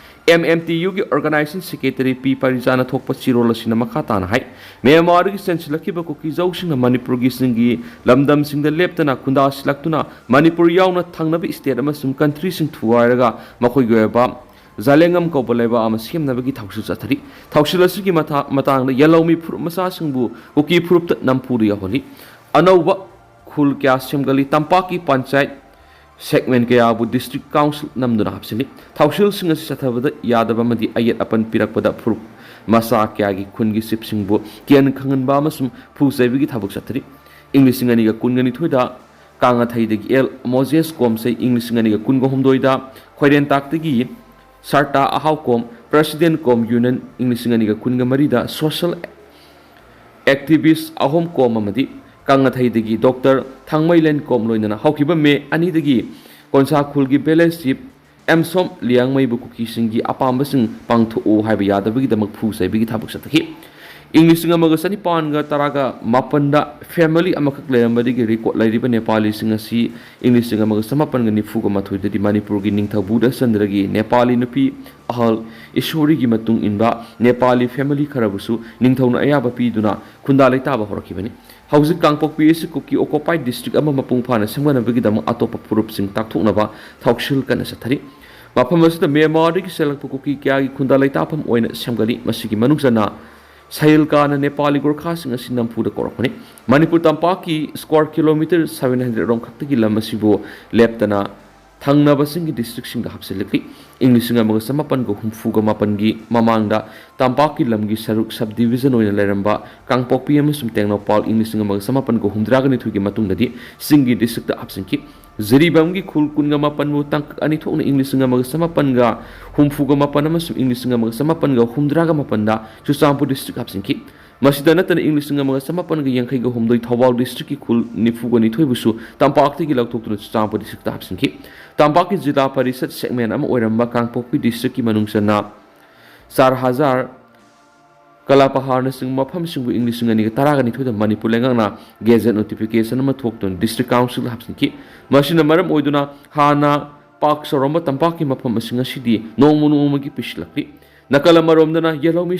ꯑꯦꯝ ꯑꯦꯝ ꯇꯤ ꯌꯨꯒꯤ ꯑꯣꯔꯒꯅꯥꯏꯖꯤꯡ ꯁꯦꯀ꯭ꯔꯦꯇꯔꯤ ꯄꯤ ꯄꯔꯤꯖꯥꯅ ꯊꯣꯛꯄ ꯆꯦꯔꯣꯜ ꯑꯁꯤꯅ ꯃꯈꯥ ꯇꯥꯅ ꯍꯥꯏ, ꯃ꯭ꯌꯥꯟꯃꯥꯔꯗꯒꯤ ꯆꯦꯟꯁꯤꯜꯂꯛꯈꯤꯕ ꯀꯨꯀꯤꯖꯧꯁꯤꯡꯅ ꯃꯅꯤꯄꯨꯔꯒꯤꯁꯤꯡꯒꯤ ꯂꯝꯗꯝꯁꯤꯡꯗ ꯂꯦꯞꯇꯅ ꯈꯨꯟꯗꯥꯁꯤꯜꯂꯛꯇꯨꯅ ꯃꯅꯤꯄꯨꯔ ꯌꯥꯎꯅ ꯊꯪꯅꯕ ꯁ꯭ꯇꯦꯠ ꯑꯃꯁꯨꯡ ꯀꯟꯇ꯭ꯔꯤꯁꯤꯡ ꯊꯨꯒꯥꯏꯔꯒ ꯃꯈꯣꯏꯒꯤ ꯑꯣꯏꯕ ꯖꯥꯂꯦꯡꯉꯝ ꯀꯧꯕ ꯂꯩꯕꯥꯛ ꯑꯃ ꯁꯦꯝꯅꯕꯒꯤ ꯊꯧꯁꯤꯜ ꯆꯠꯊꯔꯤ꯫ ꯊꯧꯁꯤꯜ ꯑꯁꯤꯒꯤ ꯃꯊꯥ-, ꯃꯇꯥꯡꯗ ꯌꯦꯜꯍꯧꯃꯤ ꯐꯨꯔꯨꯞ ꯃꯆꯥꯁꯤꯡꯕꯨ ꯀꯨꯀꯤ ꯐꯨꯔꯨꯞꯇ ꯅꯝꯐꯨꯗ ꯌꯥꯎꯍꯜꯂꯤ꯫ ꯑꯅꯧꯕ ꯈꯨꯜ ꯀꯌꯥ ꯁꯦꯝꯒꯠꯂꯤ꯫ ꯇꯝꯄꯥꯛꯀꯤ ꯄꯟꯆꯥꯌꯠ ꯁꯦꯒꯃꯦꯟ ꯀꯌꯥꯕꯨ ꯗꯤꯁꯇ꯭ꯔꯤꯛ ꯀꯥꯎꯟꯁꯤꯜ ꯅꯝꯗꯨꯅ ꯍꯥꯞꯆꯤꯜꯂꯤ꯫ ꯊꯧꯁꯤꯜꯁꯤꯡ ꯑꯁꯤ ꯆꯠꯊꯕꯗ ꯌꯥꯗꯕ ꯑꯃꯗꯤ ꯑꯌꯦꯠ ꯑꯄꯟ ꯄꯤꯔꯛꯄꯗ ꯐꯨꯔꯨꯞ ꯃꯆꯥ ꯀꯌꯥꯒꯤ ꯈꯨꯟꯒꯤ ꯆꯤꯐꯁꯤꯡꯕꯨ ꯀꯤꯌꯥꯟ ꯈꯪꯍꯟꯕ ꯑꯃꯁꯨꯡ ꯐꯨ ꯆꯩꯕꯒꯤ ꯊꯕꯛ ꯆꯠꯊꯔꯤ꯫ ꯏꯪ ꯂꯤꯁꯤꯡ ꯑꯅꯤꯒ ꯀꯨꯟꯒ ꯅꯤꯊꯣꯏꯗ ꯀꯥꯡꯉꯊꯩꯗꯒꯤ ꯑꯦꯜ ꯃꯣꯖꯦꯁ ꯀꯣꯝꯆꯩ, ꯏꯪ ꯂꯤꯁꯤꯡ ꯑꯅꯤꯒ ꯀꯨꯟꯒ ꯍꯨꯝꯗꯣꯏꯗ ꯈꯣꯏꯔꯦꯟꯇꯥꯛꯇꯒꯤ ꯁꯥꯔꯇꯥ ꯑꯍꯥꯎ ꯀꯣꯝ, ꯄ꯭ꯔꯦꯁꯤꯗꯦꯟ ꯀꯣꯝ ꯌꯨꯅꯤꯌꯟ, ꯏꯪ ꯂꯤꯁꯤꯡ ꯑꯅꯤꯒ ꯀꯨꯟꯒ ꯃꯔꯤꯗ ꯁꯣꯁꯤꯌꯦꯜ ꯑꯦꯛꯇꯤꯚꯤꯁ꯭ꯠ ꯑꯍꯨꯝ ꯀꯣꯝ ꯑꯃꯗꯤ ꯀꯥꯡꯉꯊꯩꯗꯒꯤ ꯗꯣꯛꯇꯔ ꯊꯥꯡꯃꯩꯂꯦꯟ ꯀꯣꯝ ꯂꯣꯏꯅꯅ ꯍꯧꯈꯤꯕ ꯃꯦ ꯑꯅꯤꯗꯒꯤ ꯀꯣꯟꯁꯥꯈꯨꯜꯒꯤ ꯚꯤꯂꯦꯖ ꯆꯤꯐ ꯑꯦꯝꯁꯣꯝ ꯂꯤꯌꯥꯡꯃꯩꯕꯨ ꯀꯨꯀꯤꯁꯤꯡꯒꯤ ꯑꯄꯥꯝꯕꯁꯤꯡ ꯄꯥꯡꯊꯣꯛꯎ ꯍꯥꯏꯕ ꯌꯥꯗꯕꯒꯤꯗꯃꯛ ꯐꯨ ꯆꯩꯕꯒꯤ ꯊꯕꯛ ꯆꯠꯊꯈꯤ꯫ ꯏꯪ ꯂꯤꯁꯤꯡ ꯑꯃꯒ ꯆꯅꯤꯄꯥꯟꯒ ꯇꯔꯥꯒ ꯃꯥꯄꯟꯗ ꯐꯦꯃꯤꯂꯤ ꯑꯃꯈꯛ ꯂꯩꯔꯝꯕꯗꯒꯤ ꯔꯦꯀꯣꯔꯗ ꯂꯩꯔꯤꯕ ꯅꯦꯄꯥꯂꯤꯁꯤꯡ ꯑꯁꯤ ꯏꯪ ꯂꯤꯁꯤꯡ ꯑꯃꯒ ꯆꯃꯥꯄꯟꯒ ꯅꯤꯐꯨꯒ ꯃꯥꯊꯣꯏꯗꯗꯤ ꯃꯅꯤꯄꯨꯔꯒꯤ ꯅꯤꯡꯊꯧ ꯕꯨꯙꯆꯟꯗ꯭ꯔꯒꯤ ꯅꯦꯄꯥꯂꯤ ꯅꯨꯄꯤ ꯑꯍꯜ ꯏꯁꯣꯔꯤꯒꯤ ꯃꯇꯨꯡ ꯏꯟꯕ ꯅꯦꯄꯥꯂꯤ ꯐꯦꯃꯤꯂꯤ ꯈꯔꯕꯨꯁꯨ ꯅꯤꯡꯊꯧꯅ ꯑꯌꯥꯕ ꯄꯤꯗꯨꯅ ꯈꯨꯟꯗꯥ ꯂꯩꯇꯥꯕ ꯍꯧꯔꯛꯈꯤꯕꯅꯤ꯫ ꯍꯧꯖꯤꯛ ꯀꯥꯡꯄꯣꯛꯄꯤ ꯑꯁꯤ ꯀꯨꯀꯤ ꯑꯣꯀꯨꯄꯥꯏꯗ ꯗꯤꯁꯇ꯭ꯔꯤꯛ ꯑꯃ ꯃꯄꯨꯡ ꯐꯥꯅ ꯁꯦꯝꯒꯠꯅꯕꯒꯤꯗꯃꯛ ꯑꯇꯣꯞꯄ ꯐꯨꯔꯨꯞꯁꯤꯡ ꯇꯥꯛꯊꯣꯛꯅꯕ ꯊꯧꯁꯤꯜ ꯀꯟꯅ ꯆꯠꯊꯔꯤ꯫ ꯃꯐꯝ ꯑꯁꯤꯗ ꯃ꯭ꯌꯥꯟꯃꯥꯔꯗꯒꯤ ꯆꯦꯜꯂꯛꯄ ꯀꯨꯀꯤ ꯀꯌꯥꯒꯤ ꯈꯨꯟꯗꯥ ꯂꯩꯇꯥꯐꯝ ꯑꯣꯏꯅ ꯁꯦꯝꯒꯠꯂꯤ꯫ ꯃꯁꯤꯒꯤ ꯃꯅꯨꯡ ꯆꯟꯅ ꯁꯩꯜꯀꯥꯅ ꯅꯦꯄꯥꯂꯤ ꯒꯣꯔꯈꯥꯁꯤꯡ ꯑꯁꯤ ꯅꯝꯐꯨꯗ ꯀꯧꯔꯛꯄꯅꯤ꯫ ꯃꯅꯤꯄꯨꯔ ꯇꯝꯄꯥꯛꯀꯤ square kilometre seven hundred ꯔꯣꯝ ꯈꯛꯇꯒꯤ ꯂꯝ ꯑꯁꯤꯕꯨ ꯂꯦꯞꯇꯅ ꯊꯪꯅꯕꯁꯤꯡꯒꯤ districtꯁꯤꯡꯗ ꯍꯥꯞꯆꯤꯜꯂꯛꯂꯤ꯫ ꯏꯪ ꯂꯤꯁꯤꯡ ꯑꯃꯒ ꯆꯃꯥꯄꯟꯒ ꯍꯨꯝꯐꯨꯒ ꯃꯥꯄꯟꯒꯤ ꯃꯃꯥꯡꯗ ꯇꯝꯄꯥꯛꯀꯤ ꯂꯝꯒꯤ ꯁꯔꯨꯛ subdivision ꯑꯣꯏꯅ ꯂꯩꯔꯝꯕ ꯀꯥꯡꯄꯣꯛꯄꯤ ꯑꯃꯁꯨꯡ ꯇꯦꯡꯅꯧꯄꯥꯜ ꯏꯪ ꯂꯤꯁꯤꯡ ꯑꯃꯒ ꯆꯃꯥꯄꯟꯒ ꯍꯨꯝꯗ꯭ꯔꯥꯒ ꯅꯤꯊꯣꯏꯒꯤ ꯃꯇꯨꯡꯗꯗꯤ ꯆꯤꯡꯒꯤ districtꯇ ꯍꯥꯞꯆꯤꯟꯈꯤ꯫ ꯖꯤꯔꯤꯕꯥꯝꯒꯤ ꯈꯨꯜ ꯀꯨꯟꯒ ꯃꯥꯄꯟꯕꯨ ꯇꯥꯡꯀꯛ ꯑꯅꯤ ꯊꯣꯛꯅ ꯏꯪ ꯂꯤꯁꯤꯡ ꯑꯃꯒ ꯆꯃꯥꯄꯟꯒ ꯍꯨꯝꯐꯨꯒ ꯃꯥꯄꯟ ꯑꯃꯁꯨꯡ ꯏꯪ ꯂꯤꯁꯤꯡ ꯑꯃꯒ ꯆꯃꯥꯄꯟꯒ ꯍꯨꯝꯗ꯭ꯔꯥꯒ ꯃꯥꯄꯟꯗ ꯆꯨꯔꯆꯥꯟꯄꯨꯔ district ꯍꯥꯞꯆꯤꯟꯈꯤ꯫ ꯃꯁꯤꯗ ꯅꯠꯇꯅ ꯏꯪ ꯂꯤꯁꯤꯡ ꯑꯃꯒ ꯆꯃꯥꯄꯟꯒ ꯌꯥꯡꯈꯩꯒ ꯍꯨꯝꯗꯣꯏ ꯊꯧꯕꯥꯜ districtꯀꯤ ꯈꯨꯜ ꯅꯤꯐꯨꯒ ꯅꯤꯊꯣꯏꯕꯨꯁꯨ ꯇꯝꯄꯥꯛꯇꯒꯤ ꯂꯧꯊꯣꯛꯇꯨꯅ ꯆꯨꯔꯆꯥꯟꯄꯨꯔ districtꯇ ꯍꯥꯞꯆꯤꯟꯈꯤ꯫ ꯇꯝꯄꯥꯛꯀꯤ ꯖꯤꯂꯥ ꯄꯔꯤꯁꯠ segment ꯑꯃ ꯑꯣꯏꯔꯝꯕ ꯀꯥꯡꯄꯣꯛꯄꯤ districtꯀꯤ ꯃꯅꯨꯡ ꯆꯟꯅ ꯆꯥꯔ ꯍꯖꯥꯔ, ꯀꯂꯥꯄꯍꯥꯔꯅꯆꯤꯡꯕ ꯃꯐꯝꯁꯤꯡꯕꯨ ꯏꯪ ꯂꯤꯁꯤꯡ ꯑꯅꯤꯒ ꯇꯔꯥꯒ ꯅꯤꯊꯣꯏꯗ ꯃꯅꯤꯄꯨꯔ ꯂꯩꯉꯥꯛꯅ gazette notification ꯑꯃ ꯊꯣꯛꯇꯨꯅ district council ꯍꯥꯞꯆꯤꯟꯈꯤ꯫ ꯃꯁꯤꯅ ꯃꯔꯝ ꯑꯣꯏꯗꯨꯅ ꯍꯥꯟꯅ ꯄꯥꯛ ꯆꯥꯎꯔꯝꯕ ꯇꯝꯄꯥꯛꯀꯤ ꯃꯐꯝ ꯑꯁꯤꯡ ꯑꯁꯤꯗꯤ ꯅꯣꯡꯃ ꯅꯣꯡꯃꯒꯤ ꯄꯤꯛꯁꯤꯜꯂꯛꯂꯤ꯫ ꯅꯥꯀꯜ ꯑꯃꯔꯣꯝꯗꯅ ꯌꯦꯜꯍꯧꯃꯤ,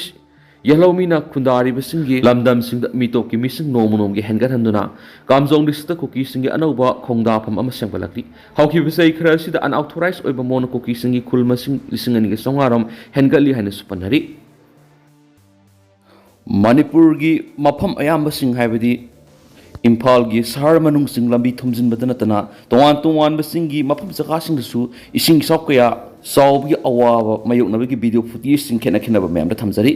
ꯌꯦꯜꯍꯧꯃꯤꯅ ꯈꯨꯟꯗꯥꯔꯤꯕꯁꯤꯡꯒꯤ ꯂꯝꯗꯝꯁꯤꯡꯗ ꯃꯤꯇꯣꯞꯀꯤ ꯃꯤꯁꯤꯡ ꯅꯣꯡꯃ ꯅꯣꯡꯃꯒꯤ ꯍꯦꯟꯒꯠꯍꯟꯗꯨꯅ ꯀꯥꯝꯖꯣꯡ districtꯇ ꯀꯨꯀꯤꯁꯤꯡꯒꯤ ꯑꯅꯧꯕ ꯈꯣꯡꯗꯥꯐꯝ ꯑꯃ ꯁꯦꯝꯒꯠꯂꯛꯂꯤ꯫ ꯍꯧꯈꯤꯕ ꯆꯍꯤ ꯈꯔ ꯑꯁꯤꯗ unauthorized ꯑꯣꯏꯕ ꯃꯑꯣꯡꯗ ꯀꯨꯀꯤꯁꯤꯡꯒꯤ ꯈꯨꯜ ꯃꯁꯤꯡ ꯂꯤꯁꯤꯡ ꯑꯅꯤꯒ ꯆꯥꯝꯃꯉꯥ ꯔꯣꯝ ꯍꯦꯟꯒꯠꯂꯤ ꯍꯥꯏꯅꯁꯨ ꯄꯟꯅꯔꯤ꯫ ꯃꯅꯤꯄꯨꯔꯒꯤ ꯃꯐꯝ ꯑꯌꯥꯝꯕꯁꯤꯡ, ꯍꯥꯏꯕꯗꯤ ꯏꯝꯐꯥꯜꯒꯤ ꯁꯍꯔ ꯃꯅꯨꯡꯁꯤꯡ, ꯂꯝꯕꯤ ꯊꯨꯝꯖꯤꯟꯕꯗ ꯅꯠꯇꯅ ꯇꯣꯉꯥꯟ ꯇꯣꯉꯥꯟꯕꯁꯤꯡꯒꯤ ꯃꯐꯝ ꯖꯒꯥꯁꯤꯡꯗꯁꯨ ꯏꯁꯤꯡ ꯏꯆꯥꯎ ꯀꯌꯥ ꯆꯥꯎꯕꯒꯤ ꯑꯋꯥꯕ ꯃꯥꯌꯣꯛꯅꯕꯒꯤ video footageꯁꯤꯡ ꯈꯦꯠꯅ ꯈꯦꯠꯅꯕ ꯃꯌꯥꯝꯗ ꯊꯝꯖꯔꯤ꯫